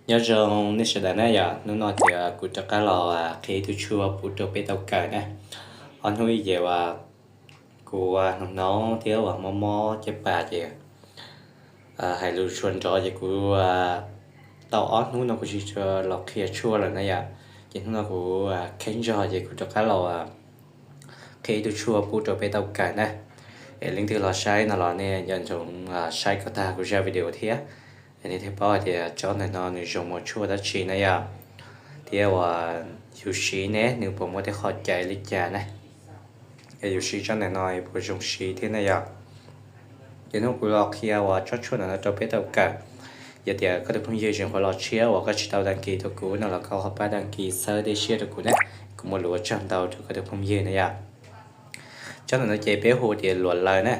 Nyob zoo nej sawv daws na yom, hnub no ces kuv rov qab los qhia ib tug tshuaj pub rau peb tau kawm na. Ob hnub ib ces uas kuv hnov hnov thiab uas mob mob caj pas ces hais lus tshua nrov ces kuv tau ob hnub no kuv tsis tshua los qhia tshuaj lawm na yom. Ces hnub no kuv kheeb zog ces kuv rov qab los qhia ib tug tshuaj pub rau peb tau kawm na. Es leej twg los saib no los nej nco ntsoov saib kom tag kuv zaj video thiab, nej thiaj paub hais tias tsob ntawm no nws zoo ua tshuaj dab tsi na yom, thiab uas yus siv ne nws puas muaj tej qhov caiv li cas na. Es yus siv tsob ntawm no puas zoo siv thiab na yom. Ces hnub kuv los qhia uas tsob tshuaj ntawm no rau peb tau kawm. Yog tias koj tus phooj ywg tseem qhuav los tshiab uas koj tsis tau đăng ký rau kuv no los koj ho pab đăng ký txhawb tej siab rau kuv ne, kuv muaj lus ua tsaug ntau rau koj tus phooj ywg na yom. Tsob ntawm no ces peb hu tias luam laws na,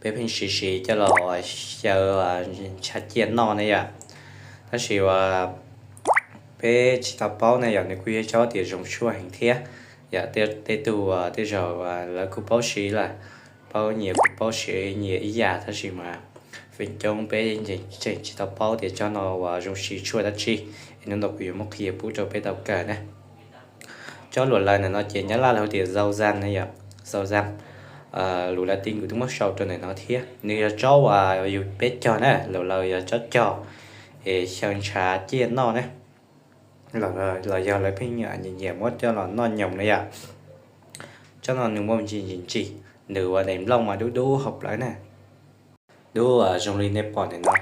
peb pheej siv siv coj los xyaw ntshav ciaj noj na yom. Tab sis uas peb tsis tau paub na yom, nws kuj yog tsob tias zoo tshuaj heev thiab. Yog tej tug tej zaum lawv kuj paub siv lawm, paub nyias kuj paub siv nyias ib yam, tab sis mas feem coob peb tseem tsis tau paub tias tsob no uas zoo siv tshuaj dab tsi. Es hnub no kuv yuav muab qhia pub rau peb tau kawm na. Tsob luam laws ntawm no ces nyab laj lawv hu tias dâu răm na yom, dâu răm. Lus Latin kuv twb muab sau rau ntawm no thiab. Nws yog tsob uas yus peb cog na, luam laws yog tsob cog es xyaw ntshav ciaj noj na, los yog lawv pheej nyiam nyiam muab coj los noj nyoos na yom. Tsob no nws muaj ntsis ntsim ntsim, nws ua daim nplooj mas dub dub hauv plawv na, dub zoo li nej pom ntawm no.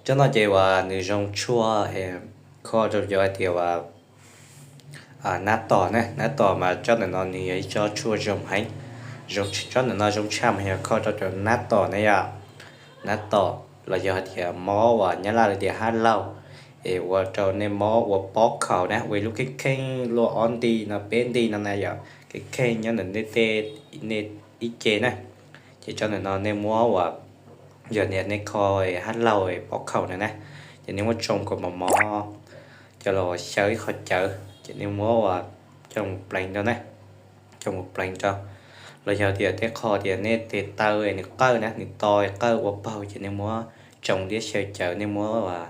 Tsob no ces uas nws zoo tshuaj kho rau cov hais tias uas nab tom na, nab tom mas tsob ntawm no nws yog ib tsob tshuaj zoo heev. Tsob ntawm no zoo tshaj mas yog kho rau cov nab tom na yom, nab tom los yog hais tias mob uas nyab laj lawv tias hab laug, es ua rau nej mob ua pob khaus na, ua ib lub kheej kheej luaj ob nti no peb nti no na yom, kheej kheej nyob ntawm nej tej, nej ib ce na. Ces tsob ntawm no nej muab uas, yog tias nej kho hab laug pob khaus na na, ces nej muab tsoo kom mos mos, coj los xyaw ib qho cawv ces nej muab uas coj mus pleev rau na, coj mus pleev rau. Los yog tias tej qho tias nej tes taw nws qawj na, nws to qawj ua paug ces nej muab tsoo thiab xyaw cawv, nej muab uas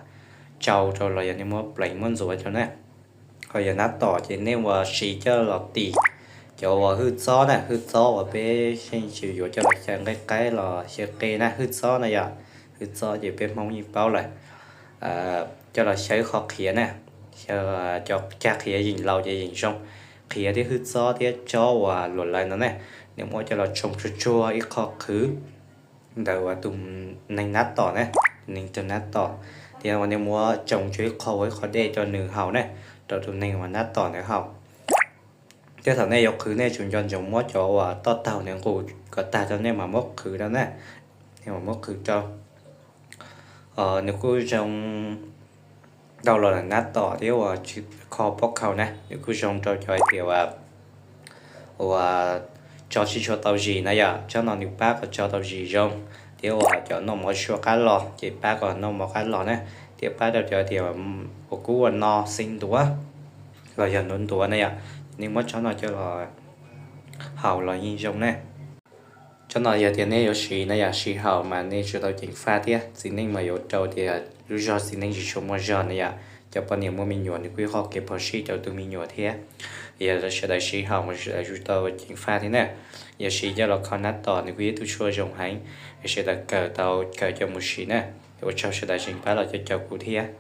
tsau rau los yog nej muab pleev muab ntxuav rau na. Ho yog nab tom ces nej ua siv coj los tim cov uas hwj txob na, hwj txob uas peb yeej tsis yuav coj los xyaw nqaij qaib los xyaw qe na, hwj txob na yom. Hwj txob ces peb Hmoob yeej paub lawm. Coj los xyaw ib qho qhiav na, xyaw cov cag qhiav yeem laus ces yeem zoo. Qhiav thiab hwj txob thiab tsob uas luam laws no ne, nej muab coj los tsoo tsuag tsuag ib qho qhwv ntawm uas tus neeg nab tom na, tus neeg raug nab tom, thiab uas nej muab tsoo tsuag ib qho ua ib qho dej rau nws haus na, rau tus neeg uas nab tom ntawd haus. Thiab thaum nej yuav qhwv nej tsum nco ntsoov muab cov uas toj taug ntawd nqus kom tag rau nej mam muab qhwv rau na, nej mam muab qhwv rau. Nws kuj zoo rau los nab tom thiab uas tsis kho pob khaus na, nws kuj zoo rau cov hais tias uas tso tsis tshua tau zis na yom, tsob no nws pab kom tso tau zis zoo, thiab uas cov noj mov tsis tshua qab los ces pab kom noj mov qab los na, thiab pab rau cov tias ua kub ua no xeeb ntuav los yog ntuav ntuav na yom, nej muab tsob no coj los haus los yeej zoo na. Tsob no yog tias nej yuav siv na yom, siv haus mas nej tsum tau ceev faj thiab. Txiv neej mas yuav rau tias lub zog txiv neej tsis tshua muaj zog na yom, cov poj niam muaj me nyuam nws kuj yog qhov kev phom sij rau tus me nyuam thiab. Yog sawv daws siv haus mas sawv daws tsum tau ceev faj thiab na. Yog siv coj los kho nab tom nws kuj yog ib tug tshuaj zoo heev, sawv daws kawm tau kawm coj mus siv na. Ua tsaug sawv daws tseem pab los caum kuv thiab.